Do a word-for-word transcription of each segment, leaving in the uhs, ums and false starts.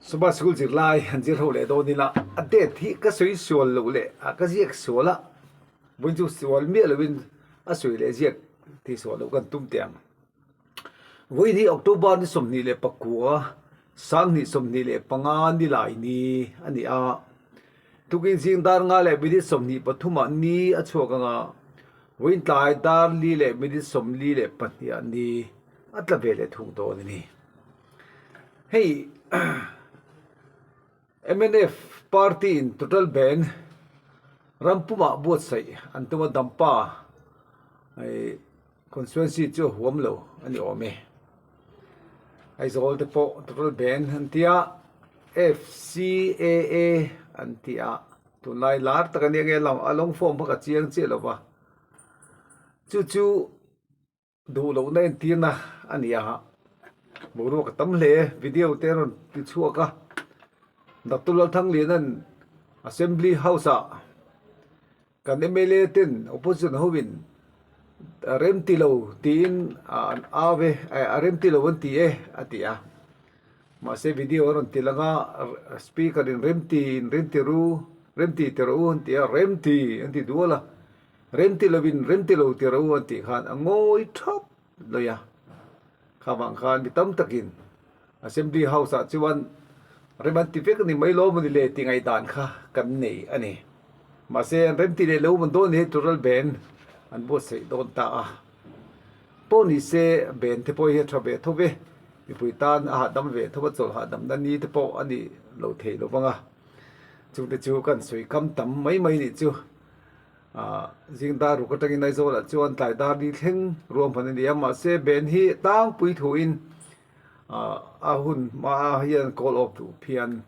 Sawma school zirlai an zir ho le dawn ila, a date hi ka sawi sual lo le, a ka ziak sual a. Vawiin chu sual miah lovin a sawi le ziak ti sual lo kan tum teh ang. Vawiin hi October ni sawmhnih le pakua, sanghnih sawmhnih le panga ni lai ni a ni a. Tukin zing dar nga le minute sawmhnih pathuma ni a chhuak anga, vawiin tlai dar li le minute sawmli le pahniha ni a tla ve le thung dawn a nih. Hei, M N F party-in total ban ram puma buatsaih an tum a, Dampa, ei, constituency chu a huam lo a ni awm e. Aizawl te pawh total ban an ti a, F C A A an ti a. Tunlai lar tak a ni ang e, lam a long form kha ka chiang chiah lo va. Chu chu duh lohna entirna a ni a. Boruak a tam hle, video te rawn ti chhuak a. Doctor Lalthangliana'n Assembly House-a kan M L A ten opposition hovin, a remti lo tiin, a, an au ve, a, a remti lo an ti e, a ti a. Mahse, video a rawn ti lang a, speaker-in remti, remti ru, remti ti ro u an ti a, remti an ti dual a. Remti lovin, remti lo ti ro u an tih khan a ngawi thawp lawi a. Kha vang khan mi tam takin Assembly House-ah chuan rem an ti vek ni mai lo maw ni le ti ngaihdan kha kan nei a ni. Mahse, an remti leh lo maw dawn ni hei, total ban an buatsaih dawn ta a. Pawh ni se, ban te pawh hi a ṭha ve tho ve. Mipui tan a hahdam ve tho a, chawl hahdamna ni te pawh a ni lo thei lo vang a. Chungte chu kan sawi kam tam mai mai nih chu. A, zing dar ruk aṭangin Aizawlah chuan tlai dar ni thleng ruahman a ni a, mahse, ban hi tlangpui thuin, a, a hun hmaa hian call off duh phian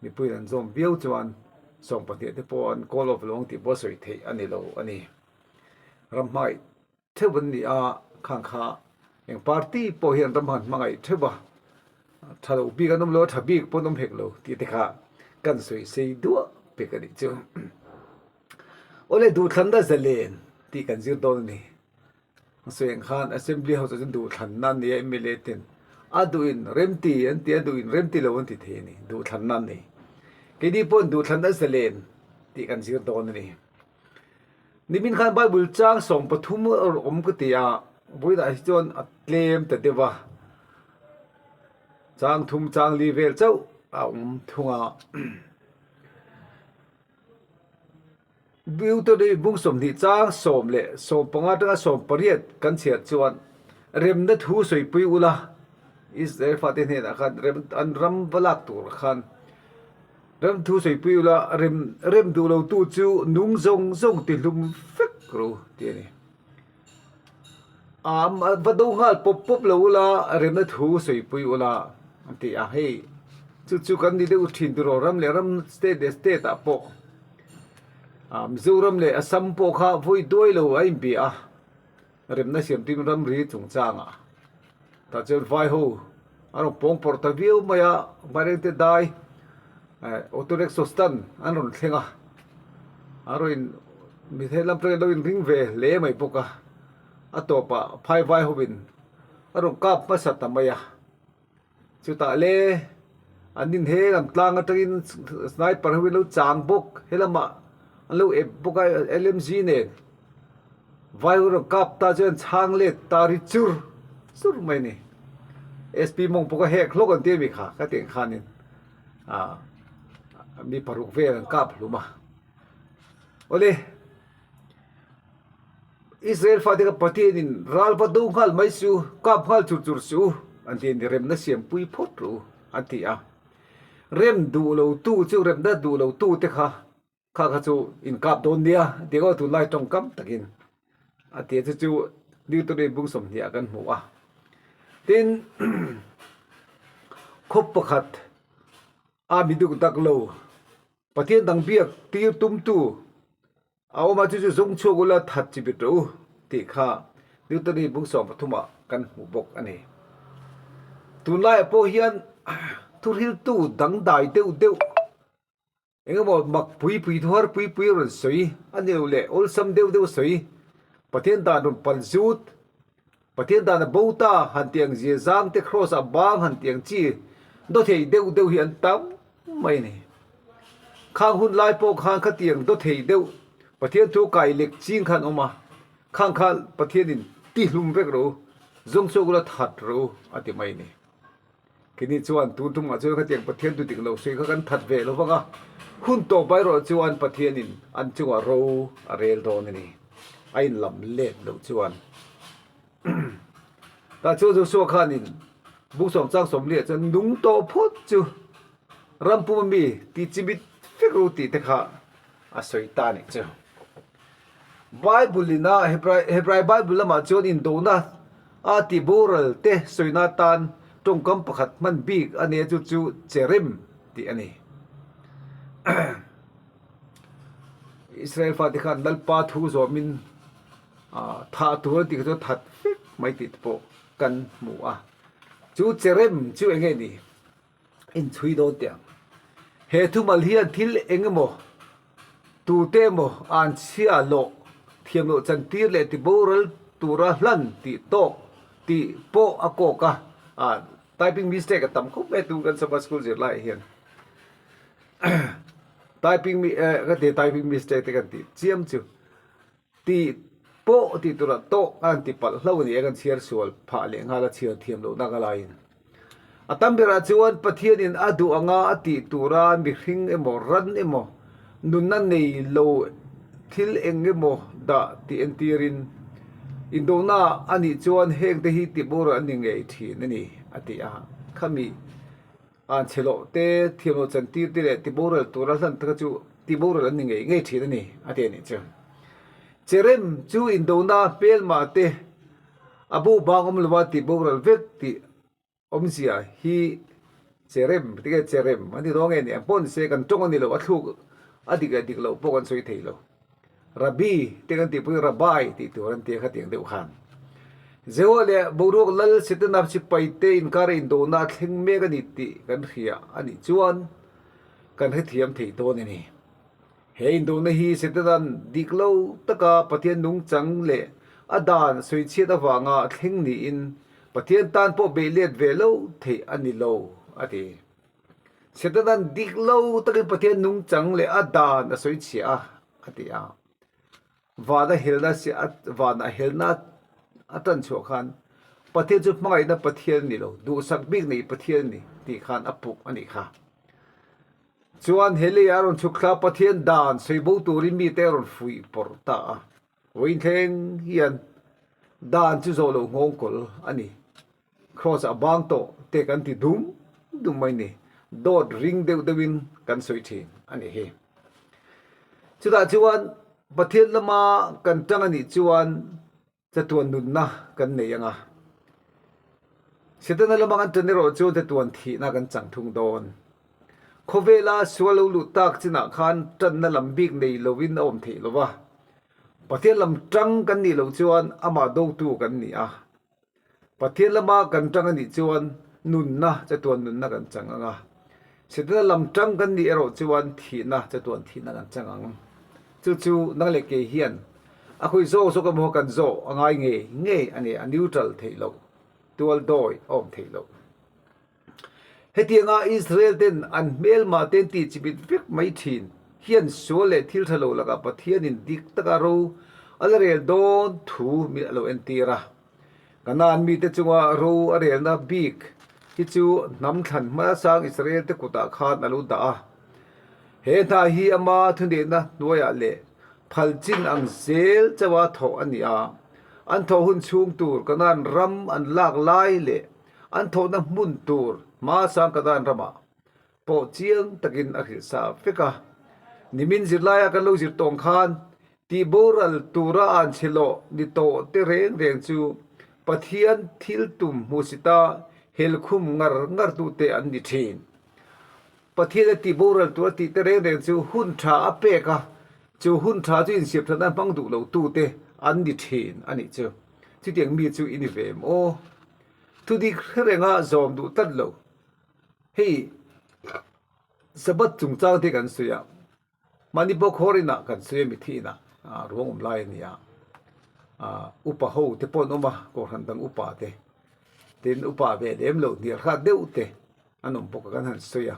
mipuiin an zawm viau chuan sawmpahnih te pawh an call off lo ang tih pawh sawi theih a ni lo a ni. Ram hmangaih theuh an ni a, khang kha eng party pawh hian ram han hmangaih theuh a, ṭha lo bik an awm lo, ṭha bik pawn awm hek lo tih te kha kan sawi sei duah pek a nih chu. Awle, duhthlanna zalen tih kan zir dawn a ni. Sawi ang khan Assembly House-ah chuan duhthlanna an ni a, M L A ten a duhin remti an ti, a duhin remti lo an ti thei a ni, duhthlanna an ni. Keini pawhin duhthlanna zalen tih kan zir dawn a ni. Nimin khan Bible chang sawm pathum a awm ka ti a, vawiinah hi chuan a tlem ta deuh a, chang thum chang li vel chauh a awm thung a. Deuteronomy bung sawmhnih chang sawm leh sawm panga aṭanga sawm pariat kan chhiar chuan, remna thu sawipui ula, Israel fate hnenah khan rem, an ram va lak tur khan, rem thu sawipui ula, rem, rem duh lo tu chu nung zawng zawng tihlum vek ru, ti a ni. A, a, va do nghal pawp pawp lo ula, remna thu sawipui ula, an ti a, hei. Chu chu kan ni deuh ṭhin, Tiraw ram leh ram, state leh state-ah pawh. A, Mizoram leh Assam pawh kha vawi duai lo a inbia a. Remna siam tum ramri chungchangah. Tah chuan vai ho an rawn pawng pawrh ta viau mai a, Hmarengte dai, eh, auto rickshaw stand an rawn thleng a. An rawn in, mi he lam aṭangin lo inring ve hle mai bawk a. A tawpah phai vai hovin an rawn kap hmasa ta mai a. Chutah le, an in he lam tlang aṭangin sniper hovin lo chang bawk, he lamah an lo ep bawk a, L M G nen. Vai ho rawn kap ta chuan chhang let ta ri chur chur mai ni. S P mawng pawh ka hek hlawk an ti a mi kha, ka tih ang khanin, a, mi paruk vel an kap hlum a. Awle, Israel fate kha Pathianin, ral va do nghal mai su, kap nghal chur chur su, an ti a ni, remna siampui phawt ru, an ti a. Rem duh lo tu chu, remna duh lo tu te kha, kha kha chu inkap dawn nia, ti kha tunlai ṭawngkam takin a ti a, chu chu Deuteronomy bung sawmhnih ah kan hmu a. Tin, khawp pakhat a mi duk dak lo, Pathian dang biak tir tumtu a awm a, chu chu zawng chhuak ula, that chibit rawh u tih kha Deuteronomy bung sawm pathumah kan hmu bawk a ni. Tunlaiah pawh hian thuhriltu dangdai deuh deuh, engemaw mak pui pui, thuhar pui pui rawn sawi, a ni lo leh awlsam deuh deuh sawi, Pathian dan rawn pal zut, Pathian dan a bo ta han tih ang, zia zang te, cross a bang han tih ang chi, dawthei deuh deuh hi an tam mai ni. Khang hun lai pawh khan khatiang dawthei deuh, Pathian thu kai lek ching khan awm a, khang khan Pathianin ti hlum vek ro, zawng suok ula that ro a ti mai ni. Kini chuan tun thuma chuan khatiang Pathian thu dik lo sawi kha kan that ve lo vang a. Hun tawp bai rawh chuan Pathianin an chunga ro a rel dawn a ni. A inlam let lo chuan. Ta chu Joshua khanin bung sawm chang sawmli ah chuan nung tawh phawt chu ram puma mi ti chimit fek ru tih te kha a sawi ta ni chu. Bible-in a, Hebrai, Hebrai Bible lamah chuan indona a tihboral te sawina tan ṭawngkam pakhat hman bik a nia chu, chu cherem tih a ni. Israel fate khan Lalpa thu zawmin, a, thah tur an tih kha chu that fek mai tih te pawh kan hmu a. Chu cherem chu eng nge ni? Inchhui dawn teh ang. He thumal hian thil eng emaw, tute emaw, an chhia lawh, thiam loh chantir leh tiboral tura hlan tih tawk, tih pawh a kawk a. A, typing mistake a tam khawp mai tu kan Sabbath School zir lai hian. Typing mi-, eh, ka ti typing mistake te kan ti chiam chu. Tih pawh tih tura tawk an ti palh hlauh a ni, a kan chhiar sual phah leh nghal a, chhiar thiam lohna ka laiin. A tam berah chuan Pathianin a duh anga a tih tura mihring emaw, ran emaw, nunna nei lo thil eng emaw dah tih en tirin, indona a nih chuan hengte hi tiboral an ni ngei ṭhin a ni, a ti a. Khami an chhia lawh te, thiam loh chantir te leh tiboral tura hlan te kha chu tiboral an ni ngei ngei ṭhin a ni, a ti a nih chu. Cherem chu indona hmelma te, a bo bang awm lova tiboral vek tih awmzia hi cherem, tih nge cherem a ni dawn nge ni, a pawn se kan ṭawng a ni lo, a thluk a dik a dik loh pawh kan sawi thei lo. Rabbi te kan tih pui, Rabbi tih tur an ti a khatiang deuh khan. Jehovah leh boruak lal Setana sipai te inkara indona a thleng mek a ni tih kan hria a nih chuan kan hrethiam thei dawn a ni. He indona hi Setanan dik lo taka Pathian nungchang leh a dan sawichhiat avanga a thleng niin Pathian tan pawh beih let ve lo theih a ni lo a ti. Setanan dik lo takin Pathian nungchang leh a dan a sawichhia a, a ti a. Vana helna si-, a, vana helna a ṭan chhuah khan, Pathian chu hmangaihna Pathian ni lo, duhsak bik nei Pathian ni tih khan a puk a nih kha. Chuan he leia a rawn chhuk thla Pathian dan sawi bo turin mite a rawn fuih pawrh ta a. Vawiin thleng hian dan chu zawh lo nghawng kawl a ni. Cross a bang tawh te kan ti dum dum mai ni. Dawt ring deuh deuhin kan sawi ṭhin a ni hi. Chutah chuan Pathian lama kan ṭang a nih chuan chatuan nunna kan nei ang a. Setana lama kan ṭan erawh chuan chatuan thihna kan chang thung dawn. Khawvela sual lo lut tak chinah khan ṭanna lam bik nei lovin a awm theih lo va. Pathian lam ṭang kan nih loh chuan amah dotu kan ni a. Pathian lama kan ṭang a nih chuan nunna, chatuan nunna kan chang ang a. Setana lam ṭang kan nih erawh chuan thihna, chatuan thihna kan chang ang. Chu chu nang leh kei hian a khawi zawk zawk emaw kan zawh a ngai ngei ngei a ni, a neutral theih loh, tual dawi a awm theih loh. Hetianga Israel ten an hmelma ten tih chimit vek mai ṭhin hian sual leh thil ṭha lo lakah Pathianin dik taka ro a la rel dawn thu mi a lo entir a. Kanan mite chunga ro a relna bik hi chu hnam thlan hmasa sang Israel te kutah khan a lo dah a. He hna hi ama thuneihna hnuaiah leh phalchin ang zel chauha thawh a ni a. An thawh hun chhung tur Kanan ram an lak lai leh an thawhna hmun tur hmasa Kanan ramah pawh chiang takin a hrilhsa vek a. Nimin zirlaia kan lo zir tawng khan, tihboral tura an chhia lawh ni tawh te reng reng chu Pathian thil tum hmusita helkhum ngar ngar tu te an ni ṭhin. Pathian a tihboral tura tih te reng reng chu hun ṭha a pek a, chu hun ṭha chu insiam ṭhatna hmang duh lo tu te an ni ṭhin a nih chu. Chutiang mi chu i ni ve maw? Thudik hre renga zawm duh tlat lo. Hei, Sabbath chungchang te kan sawi a, Manipur khawrinah kan sawi a, mithi inah, a, ruang awm lai a ni a. A, upa ho te pawh an awm a, kohhran dang upa te. Tin upa ve lem lo, hnial hrat deuh te. an awm bawk a, kan han sawi a.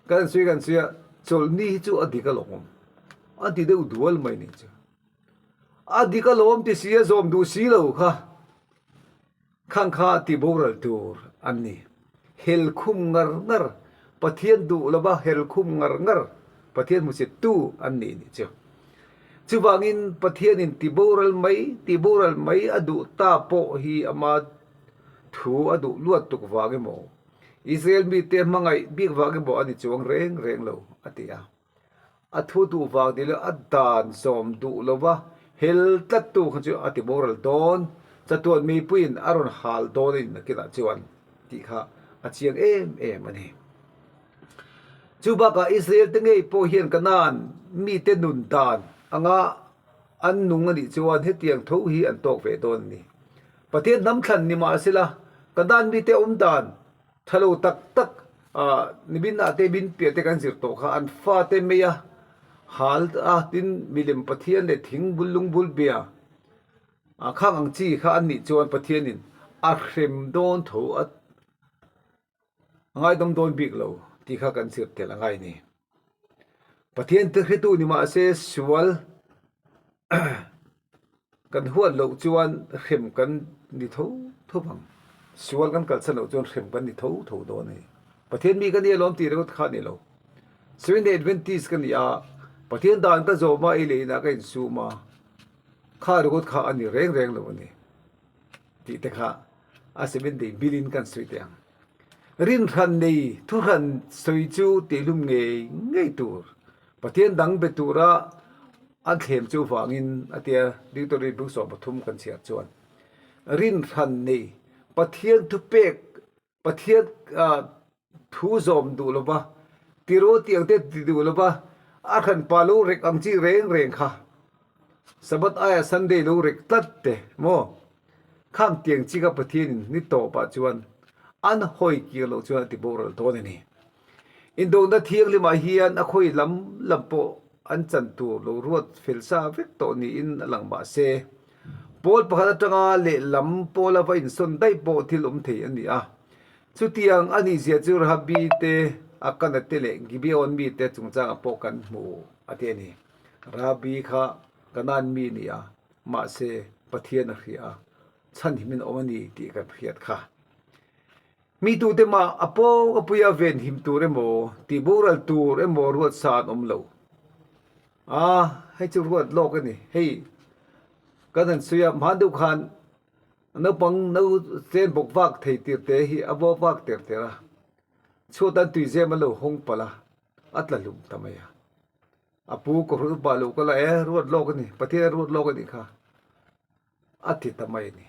Kan han sawi, kan sawi a, chawlhni hi chu a dik a lawm a ti deu dual mai ni chu. A dik a lawm ti si a, zawm duh si lo kha. Khang kha tiboral tur an ni. Hel khum ngar ngar, Pathian duh lova hel khum ngar ngar, Pathian hmusit tu an ni ni chu. Chuvangin Pathianin tiboral mai, tiboral mai a duh ta pawh hi ama thu a duh luat tuk vang emaw, Israel mite hmangaih bik vang emaw a ni chuong reng reng lo a ti a. A thu duh vang ti lo, a dan zawm duh lova hel tlat tu khan chu a tiboral dawn, chatuan meipuiin a rawn hal dawn a ni nakinah chuan tih kha a chiang em em a ni. Chu bakah Israel te ngei pawh hian Kanan mite nun dan anga an nung a nih chuan hetiang tho hi an tawk ve dawn a ni. Pathian hnam thlan ni mah sela, Kanan mite awm dan ṭha lo tak tak, a, nimin ah te min piah te kan zir tawh kha, an fate mai a hal a, tin milem Pathian leh thing bul lung bul bia, a, khang ang chi kha an nih chuan Pathianin a hrem dawn tho a, a ngaidam dawn bik lo tih kha kan zir tel a ngai ni. Pathian te hretu ni mah se, sual kan huat loh chuan hrem kan ni tho tho vang. Sual kan kalsan loh chuan hrem kan ni tho tho dawn a ni. Pathian mi ka ni alawm tih record kha a ni lo. Seventh Day Adventist ka ni a, Pathian dan ka zawm a, ei leh inah ka insum a, kha record kha a ni reng reng lo a ni. Tih te kha a Seventh Day Bill-in kan sawi teh ang. Rin hran nei, thu hran sawi chu tihhlum ngei ngei tur, Pathian dang be tura an thlem chu vangin a tia, Deuteronomy bung sawm pathum kan chhiar chuan. Rin hran nei, Pathian thupek, Pathian, a, thu zawm duh lova, ti ro tih ang te ti duh lova, a hran pa lo rek ang chi reng reng kha. Sabbath aia Sunday lo rek tlat te maw? Khang tiang chi kha Pathianin ni tawpah chuan an hawi kir loh chuan a tiboral dawn a ni. Indona thianglimah hian a khawi lam lam pawh an chan tur lo ruat fel sa vek tawh niin a lang mah se, pawl pakhat atanga lehlam pawla va insawn daih pawh thil awm thei a ni a. Chutiang a nih zia chu Rahabi te, Akana te leh Gibeon mi te chungchanga pawh kan hmu a ti a ni. Rahabi kha Kanan mi a ni a, mahse, Pathian a hria a, chhan himin awm a ni tih kan hriat kha. Mi tute mah a pawng a puia venhim tur emaw, tiboral tur emaw ruat sa an awm lo. A, hei chu ruat lawk a ni. Hei, kan han sawi a, hman deuh khan naupang no chen bawk vak thei tir te hi a bawk vak ter ter a. Chhuat an tuizem a lo hawng palh a, a tla hlum ta mai a. A pu kawr hrut upa lo kal a, e, ruat lawk a ni, Pathian a ruat lawk a ni kha. A ti ta mai a ni.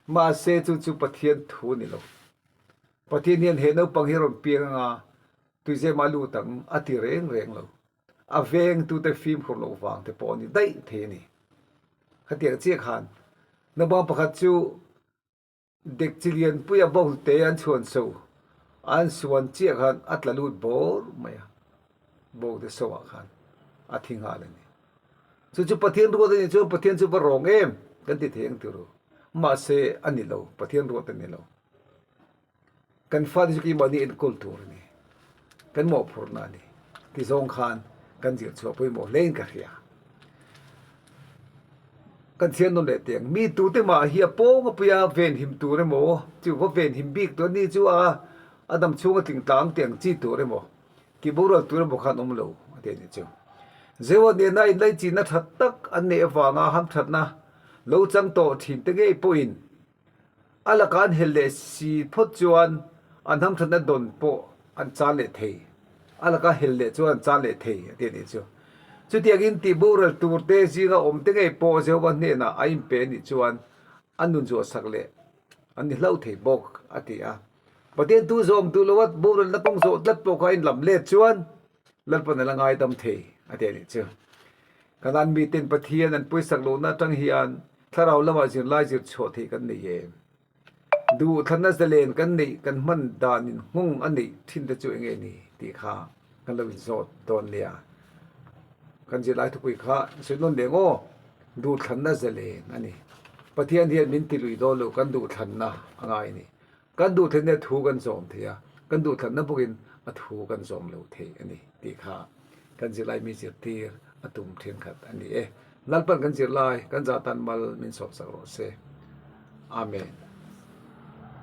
Mahse, chu chu Pathian thu ni lo. Pathian hian he naupang hi rawn piang anga, tuizema lut ang a ti reng reng lo. A vengtute fimkhur loh vang te pawh a ni daih thei a ni. Khatiang chiah khan, naupang pakhat chu dek chi lian puia bawng te an chhuan so, an suan chiah khan a tla lut bawr mai a. Bawng te so ah khan a thi nghal a ni. Chu chu Pathian ruat a ni chuan Pathian chu va rawng em kan ti thei ang ti ru. Mahse, a ni lo, Pathian ruat a ni lo. Kan fate chu keimahni enkawl tur a ni. Kan mawhphurna a ni. Ti zawng khan kan zir chhuah pawimawh hlein ka hria. Kan chhiar nawn leh teng. Mi tute mah hi a pawng a puia venhim tur emaw, chu va venhim bik tur a ni chu a, a dam chhunga tling tlang tiang chi tur emaw, tiboral tur emaw khan awm lo a ti a ni chu. Jehovah nena inlaichinna ṭha tak an neih avanga hamṭhatna lo chang tawh ṭhin te ngei pawhin, a laka an hel leh si phawt chuan an hamṭhatna dawn pawh an chan leh thei. A laka hel leh chuan an chan leh thei a ti a ni chu. Chutiangin tiboral tur te zinga awm te ngei pawh Jehovah hnenah a inpe a nih chuan an nun zuah sak leh an ni hlauh thei bawk a ti a. Pathian thu zawm duh lova boralna kawng zawh tlat pawh kha in lam let chuan Lalpan a la ngaidam thei a ti a ni chu. Kanan miten Pathian an puisak lohna aṭang hian thlarau lama zirlai zir chhuah theih kan nei em? Duhthlanna zalen kan neih, kan hman danin nghawng a neih ṭhin te chu eng nge ni tih kha kan lo inzawt dawn nia. Kan zirlai thupui kha sawi nawn leng aw, duhthlanna zalen a ni. Pathian hian min ti lui dawn lo, kan duhthlanna a ngai a ni. Kan duhthlanna thu kan zawm thei a. kan duthlatna bawkin a thu kan zawm lo thei a nih ti kha kan zirlai mi zirtir a tum ṭhenkhat a ni e. Lalpan kan zirlai kan zatan mal min sawpsak raw se. Amen.